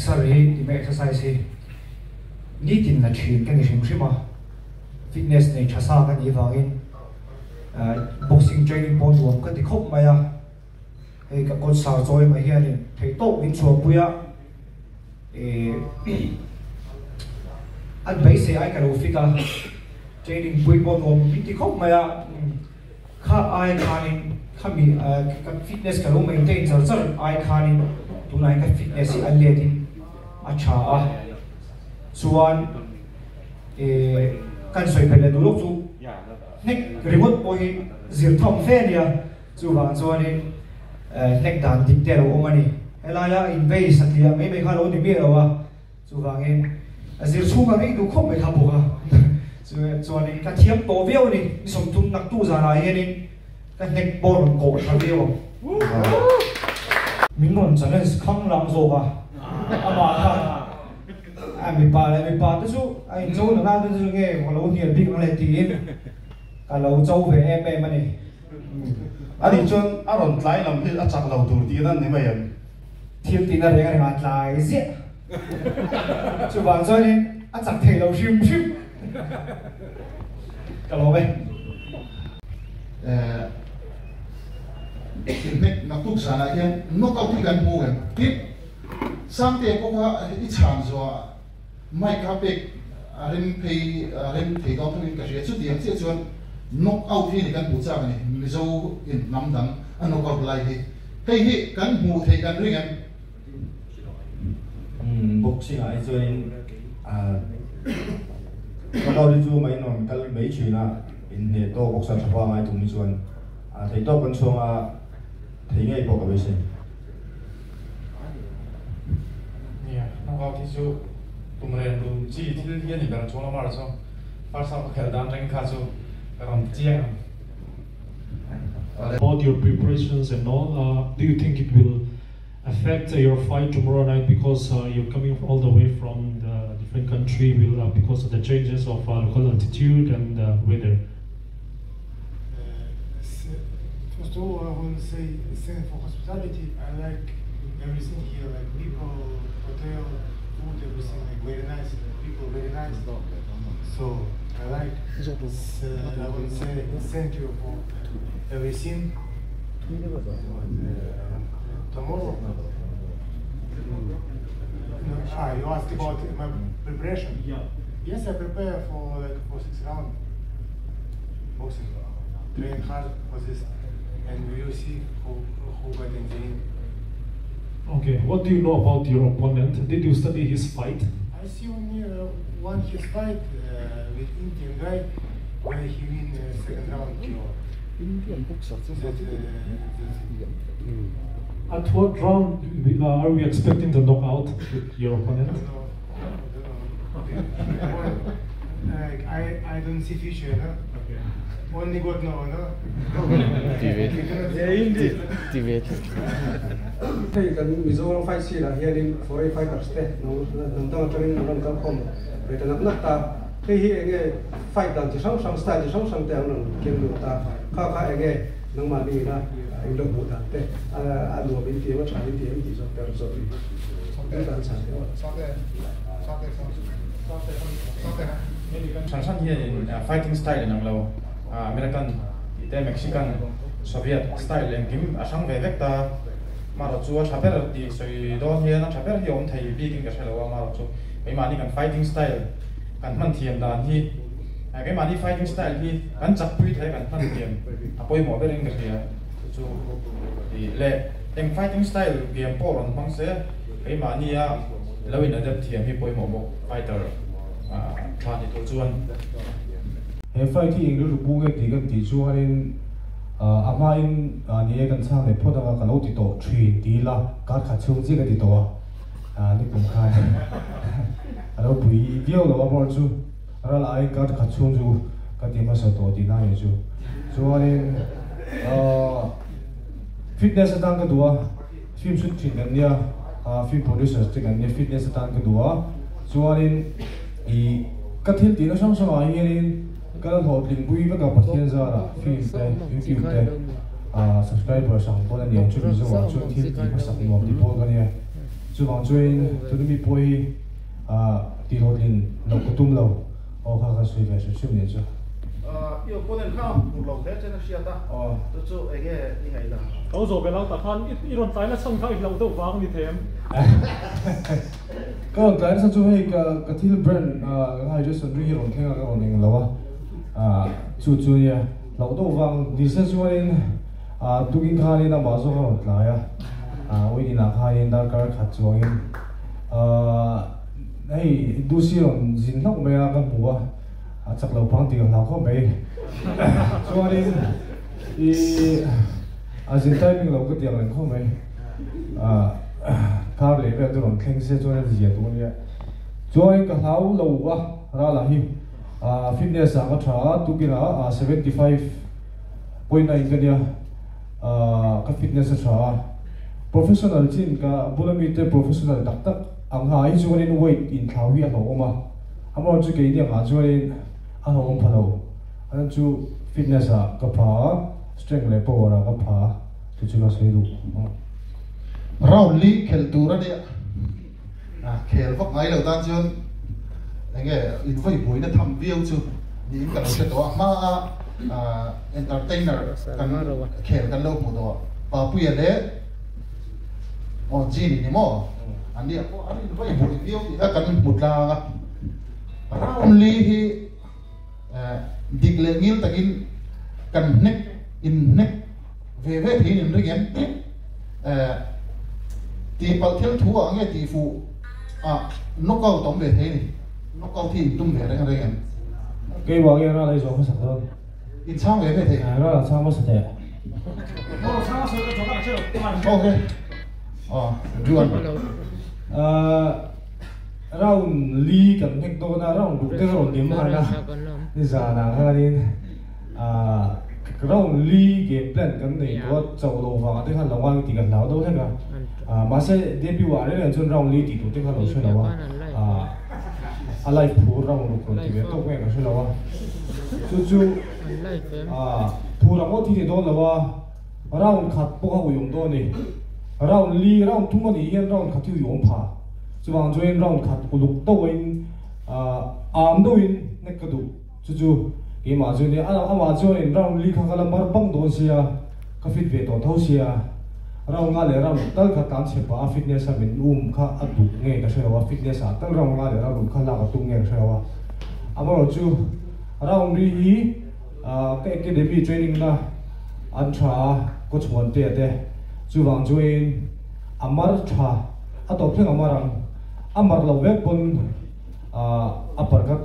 Exer hi ti mai exercise hi nitin la thin ka ni hrim hrim a, fitness nei tha sa ka nih vangin boxing training pawh nuam ka ti khawp mai a, hei ka coach sar chawi mai hianin theihtawp min chhuahpui a, an beisei ai ka lo fit a, training pui pawh nuam min ti khawp mai a. Kha ai khanin khami ka fitness ka lo maintain char char ai khanin tunah hian ka fitness hi a let in a tha a, chuan kan sawi phelh leh duh lawk chu hnek ringawt pawh hi zir tham fe a nia, chuvang chuanin hnek dan dik te a lo awm a ni. Helaia invei satliah mai mai kha a lo ni miah lo a. Chuvangin a zir chhung ka ngei duh khawp mai kha bawk a, chuanin ka thiam tawh viau a ni, ni 30 naktu zanah hianin ka hnek pawh rawn kawh tha viau ang. Min rawn challenge khang lang zawk a, amah khan a mipa leh mipa te chu a incho na na te chu nge ka lo hnial bik ang le tiin ka lo cho ve em em a ni. Ani chuan a rawn tlai lam hi a chak lo tur tihna ni mai em? Thil tihna reng reng a tlai ziah. Chuvang chuanin a chak thei lo hrim hrim. Ka lawm e. Inhnek naktuk zanah hian knockout hi kan hmu em? Tin, Sangte pawh kha i chhan zuah mic kha pek a rem phei a rem thei dawn tho in ka hria. Chutiang chiah chuan knockout hi ni kan hmuh chak a ni. Mizo in hnam dang a knockout lai hi. Hei hi kan hmuh theih kan ring em? Boxing ah hi chuanin knockout hi chu mai nuam kal mai thin a, inhneh tawk boxer tha pawh a ngai tum hi chuan theih tawk kan chhuang a, thei ngei pawh ka beisei. Nia, knockout hi chu tum ren rum chi thil hi a ni ber chuang lamah chu first half ka khelh dan reng kha chu ka rawn ti chiang ang. About your preparations and all, do you think it will affect your fight tomorrow night because you're coming all the way from the different country will uh, because of the changes of uh, local altitude and uh, weather? First of all, I want to say thank for hospitality. I like everything here, like people, hotel, food, everything like very nice. People very nice. So I like. Uh, I want to say thank you for everything. But, uh, tomorrow. No, ah, you asked about my preparation. Yeah. Yes, I prepare for like for six round boxing. Train hard for this, and we will see who who got in the end. Okay, what do you know about your opponent? Did you study his fight? I see only one his fight uh, with Indian guy where he win uh, second round KO. That, uh, At what round are we expecting the knockout with your I opponent? don't know. I don't know. Like I, I don't see future, you know. Okay. Only God know, no? Hei kan Mizoram fight scene ah hianin foreign fighters te hnam dang atangin an rawn kal khawm ve ta nak nak ta. Hei hi enge fight dan chi hrang hrang style chi hrang hrang te an rawn keng lut ta. Kha kha enge nangmahni ina in lo hmuh dan te a nuam in ti em a tha in ti em tih zawk te rawn zawt ni. Kan chhan deuh a. Hran hran hianin fighting style inang lo American tih te Mexican, Soviet style engkim a hrang ve vek ta. Amaherawh chu a tha ber tih sawi dawn hian a tha ber hi a awm thei bikin ka hre lo a, amaherawh chu keimahni kan fighting style kan hman thiam dan hi keimahni fighting style hi kan chakpui thei a kan hman thiam a pawimawh berin ka hria. Chu chu leh eng fighting style game pawh rawn hmang se keimahnia lo in adapt thiam hi pawimawh bawk fighter tha ni tur chuan. He fight hi eng rilru pu nge tih kan tih chuanin a hmain ni e kan chhang leh phawt anga ka lo ti tawh thin ti ila kar khat chhung chiah ka ti tawh a nikum khan a lo pui viau lo a bawr chu ral aiin kar khat chhung chu ka ti hmasa tawh tihna a nih chu. Chuanin fitness atan ka duh a film shoot thin kan nia film producers te kan nia fitness atan ka duh a chuanin ih ka thil tihna hrang hrangah hianin ka la hlawhtling pui vek a Pathian zarah film te youtube te subscribers ang pawn a ni ang chu Mizoah chuan thil tih hmasak nuam ti pawl ka nia. Chuvang chuanin tuna mi pawh hi tih hlawhtlin loh ka tum lo. Aw kha ka sawi ve hrim hrim nih chu. I opponent kha a hmuh lo hle chen a hriat a, chu chu enge i ngaihdan? Ka lo zawh ve lo tak khan i rawn tlai nasa kha i hlauh deuh vang a ni thei em? Ka rawn tlai nasa chu hei ka ka thil brand ka hydration drink hi rawn thleng a ka rawn eng lo a, chu chu nia hlauh deuh vang ni se chuanin tukin khanin amah zawk a rawn tlai a, weekend ah khanin darkar khat chuangin Hei Dusi rawn zin hlauh mai a ka hmu a, a chak lo phang tih ka hlau khawp mai. Chuanin i a zin timing lo ka ti ang reng khawp mai. Kar leh vel te rawn thleng se chuan a zia tur a nia. Chuanin ka hlau lo a Rala hi fitness ah ka tha a, tukinah 75.9 ka nia. Ka fitness a tha a, professional chin ka bula mite professional tak tak ang ha hi chuanin weight inthlau hi a hlauhawm a, amaherawhchu chu keini angah chuanin a hlauhawm pha lo, a chhan chu fitness ah ka pha a, strength leh power ah ka pha a, chu chu ka sawi duh. Round li khelh tur a nia, khel vak ngai lo tan chuan enge invawi buaina tham viau chu niin ka lo hre tawh a, hma a entertainer kan khel kan lo hmu tawh a, Papuia leh aw Genie ni maw an nia pawh an invawi buai viau tih kha kan hmu tlang a, round li hi dik leh ngil takin kan hnek inhnek ve ve theiin in ring em tih palh thil thu ah nge tih fuh ah knock out awm ve thei a ni knock out hi in tum ve reng reng em. Keimah nge ral ei zawh hmasak dawn? In chhang ve ve thei. Ral a chhang hmasa teh. Ok. Aw Juan. Round li kan hnek dawn a, round ruk te ka rawn dim han a, nizanah khanin round li game plan kan nei tawh a, chauh loh vangah te khan lo ngai tih ka hlau deuh hlek a, mahse debut ah reng reng chuan round li tih tur te kha lo hre lo a, a live phur round ruk rawn ti ve tawk nge ka hre lo a, chu chu phur ang ngawt hi ni dawn lo a, round khat pawh kha ui awm dawn a ni, round li round thum a nih hian round khat hi ui awm pha. Chuvang chuan round khat uluk deuhin am deuhin nek ka duh. Chu chu keimah chu nia, amah chuanin round li kha ka la mar bang dawn sia, ka fit ve tawh tho sia, round nga leh round tal kha tan chhe pah a fitness a min um kha a duh nge ka hre lo a, fitness ah tal round nga leh round kha lak a tum nge ka hre lo a. Amaherawhchu round ri hi ka academy training na an tha a, coach Muantea te, chuvang chuanin a mar tha. A tawp thleng a mar ang. A mar lo vek pawn a parkat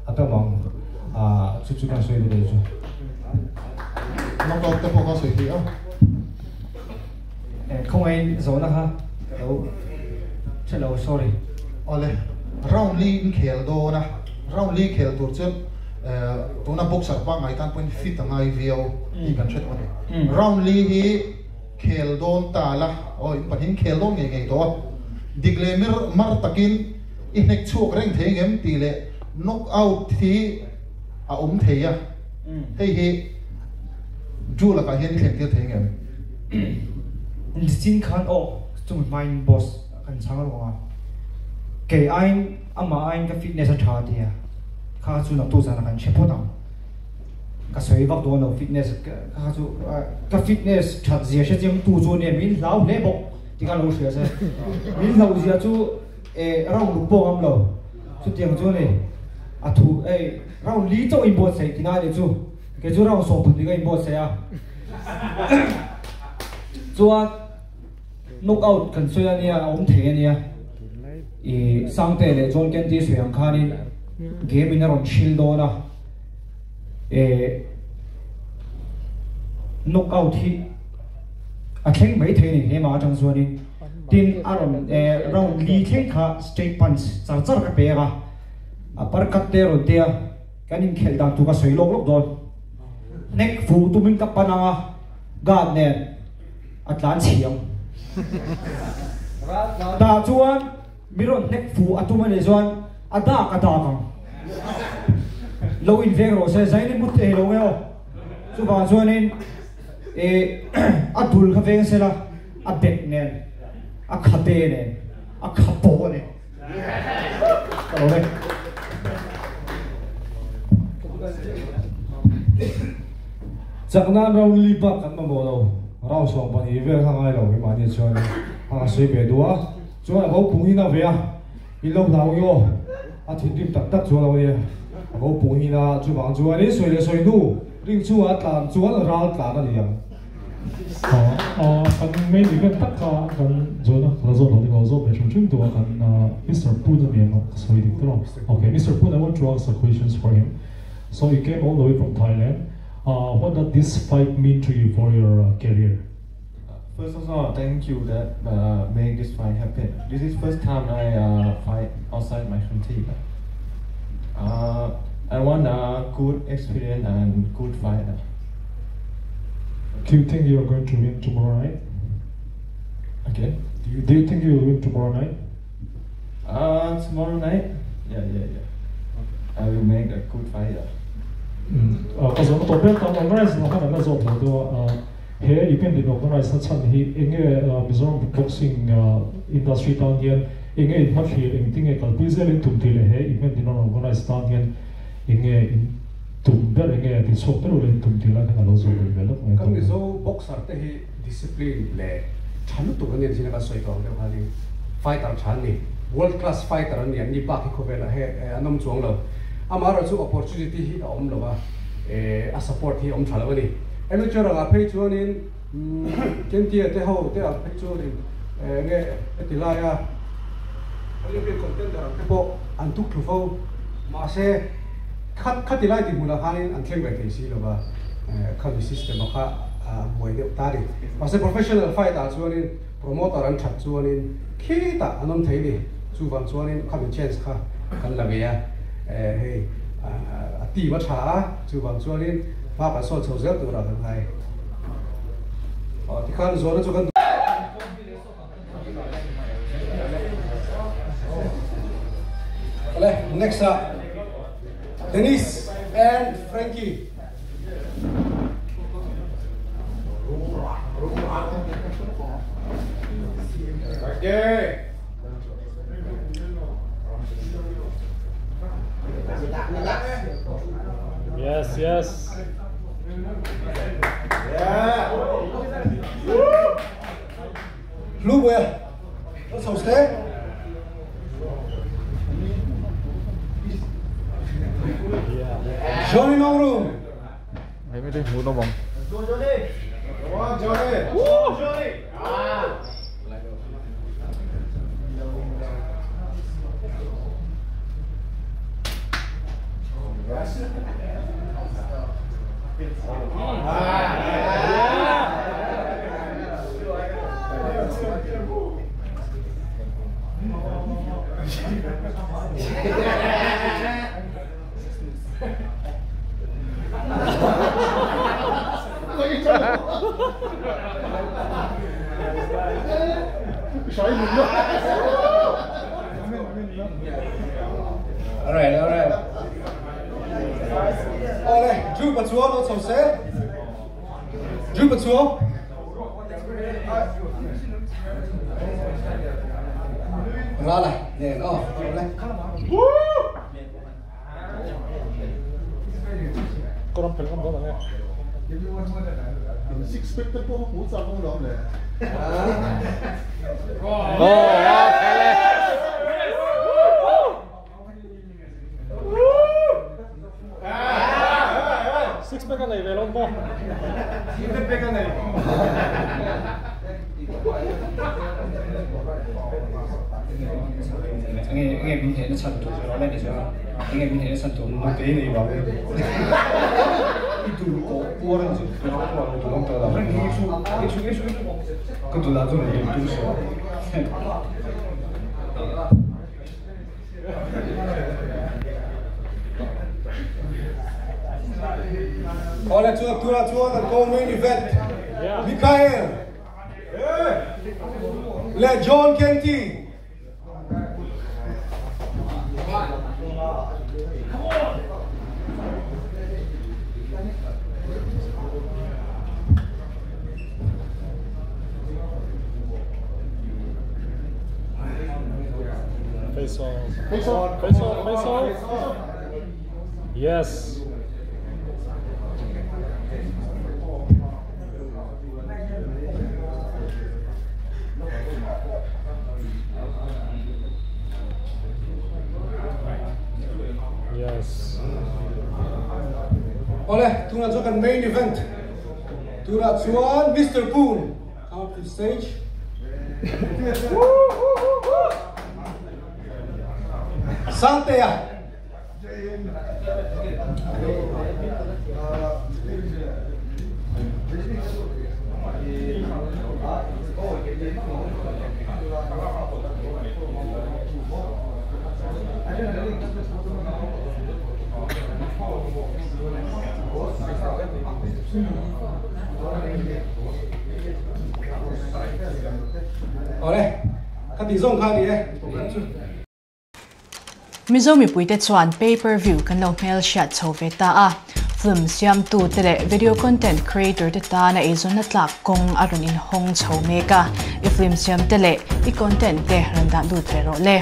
a tam ang. Chu chu kan sawi duh leh chu. Knockout te pawh kha sawi theih a. Khawngaiin zawhna kha ka lo hre lo sorry. Awle, round li in khel dawn a, round li khel tur chuan tuna boxer pangngai tan pawhin fit a ngai viau tih kan hre tawh a ni. Round li hi Khel dawn ta la, aw in pahnih khel dawn ngei ngei tawh a, dik leh mir mar takin i hnek chhuak reng thei ngem tih leh knock out hi a awm thei a, hei hi Drew lakah hian i thlen tir thei ngem? Nichin khan aw chumi hmain boss kan chhang ruang a, kei aiin amah aiin ka fitness a tha a tia, kha chu naktuk zanah kan hre phawt ang. Ka sawi vak dawn lo fitness kha chu ka fitness that zia hre chiang tu chu ania min hlau hle bawk ti khan lo hria se min hlau zia chu e round ruk pawh ngam lo chutiang chu ani a thu ei round li chauh in buatsaih ti ngai leh chu kei chu round 12 ka in buatsaih a chuan knock out kan sawi ania a awm thei ania i Sangte leh John Kenty sawi ang khanin game in a rawn hril dawn a. Knock out hi a thleng mai thei a ni hema atang chuanin tin a rawn round li thleng kha straight punch char char ka pek a a par cut te rawn tia kan inkhelh dan tur ka sawi lawk lawk dawn hnek fu tumin ka pan ang a guard nen a tlan chhiang tah chuan Mi rawn hnek fu a tum a nih chuan a dak a dak ang. Lo inveng rawh se, zaini mut thei lo nge aw. Chuvang chuanin a dul kha veng sela, a bek nen, a khabe nen. a kha pawh a ni. Ka lo e. Chak nan round li bak kan mamawh lo, round 12 vel kha ngai lo keimahni chuan a sawi ve duh a, chuan a bo pung in a ve a, in lo hlau nge aw, a thinrim tak tak chuan lo nia, a bo pung in a chuvang chuanin sawi leh sawi hnu ring chungah a tlan chuan ral tlan a ni ang. Kan main event tak kha kan zawn a, ka la zawt lo ding lo zawt ve hrim hrim duh a, kan Mister Poon a ni ang a, ka sawi dik tawh lo. Ok, Mister Poon I want to ask a questions for him. So you came all the way from Thailand, what does this fight mean to you for your career? First of all, thank you that make this fight happen. This is first time I fight outside my country. I want a good experience and good fight. Do you think you are going to win tomorrow night? Okay. Do you think you will win tomorrow night? Tomorrow night? Yeah, yeah, yeah. I will make a good fight. Ka zawhna tawp ber tan organize lah khan an la zawt lo deuh a. He event in organize na chhan hi enge Mizoram boxing industry tan hian enge in hmathlir engtinge kalpui zel in tum tih leh he event in rawn organize tan hian enge in tum ber enge ti chhuak ber ula in tum tih lai khan a lo zawh ve ve lawk mai Kan Mizo boxer te hi discipline leh tha lutuk an ni an zin a kan sawi tawh ang deuh khanin fighter tha an ni, world class fighter an ni, an ni bak hi khawvelah he an awm chuang lo. Amaherawh chu opportunity hi a awm lo a, a support hi a awm tha lo a ni. Amateur angah phei chuanin Kentia te ho te ang phei chuanin enge heti laia Olympic contender ang te pawh an tuk thlu fo. Mahse khat khati lai tihmunah khanin an thleng ve thei si lo va, khami system a kha a buai deuh ta a ni. Mahse professional fight ah chuanin promoter an that chuanin khitah an awm thei a ni. Chuvang chuanin khami chance kha kan la ve a, hei a team a tha a, chuvang chuanin hma kan sawn chho zel turah kan ngai. Tikhan zawhna chu kan Ole, next ah Dennis and Frankie. Okay. Yes, yes. Yeah. Hlu buai a, lo chho se. Johnny Nongrum. Hei mi te hmuh nawm ang. Go Johnny. Go on Johnny. Woo Johnny. Alright, alright. Ole, Drew Pachuau lo chho se. Drew Pachuau. Ra la, nen aw, ole. Koram pel ngam dawn ang e. Six pack te pawh hmu chak awm lo le. Six pack a nei ve lo maw? Six pack a nei. Enge enge min heh na chhan tur chu rawh le ni chuan enge min heh na chhan tur Nute i nei vang e. I dur kawh puar ang chu. Dur ang tak lam. Ka dulah chuan dur dur suah. Awle chu tunah chuan an co-main event Mikael leh John Kenty. Face off. Face off. Face off. Face off. Yes. Yes. Ole, tunah chuan kan main event turah chuan Mister Poon come up to the stage. Sangtea. Awle, ka tih zawng kha a ni e. Mizo mipuite chuan pay per view kan lo hmel hriat chho ve ta a, film siamtu te leh video content creator te tana eizawnna tlak kawng a rawn inhawng chho mek a, i film siam te leh i content te rawn dah lut ve rawh le.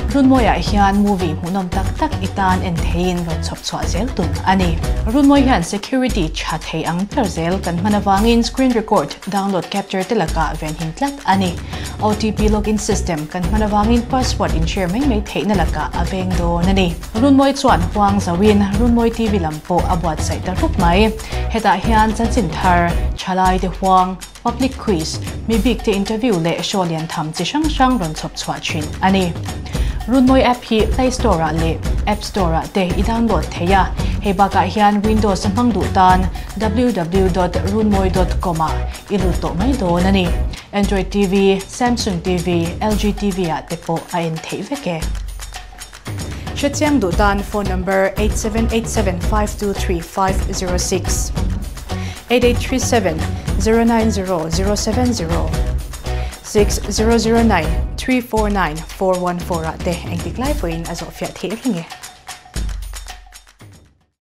Runmawiah hian movie hmuhnawm tak tak i tan en theiin rawn chhawp chhuah zel tum a ni. Runmawi hian security tha thei ang ber zel kan hman avangin screen record, download capture te lakah venhim tlat a ni. OTP login system kan hman avangin password in share mai mai theihna lakah a veng dawn a ni. Runmawi chuan huang zauhin Runmawi TV lam pawh a buatsaih ta rup mai. Hetah hian chanchin thar, thalai te huang, public quiz, mi bik te interview leh show lian tham chi hrang hrang rawn chhawp chhuah thin a ni. Runmawi app hi Play Store ah leh App Store ah te i download thei a, hei bakah hian Windows a hmang duh tan www dot runmawi dot com ah i lut tawh mai dawn a ni. Android TV, Samsung TV, LG TV ah te pawh a en theih vek e. Hrechiang duh tan phone number 8787523506, 8837 090 070, 6009 349 414 ah te engtik lai pawhin a zawhfiah theih reng e.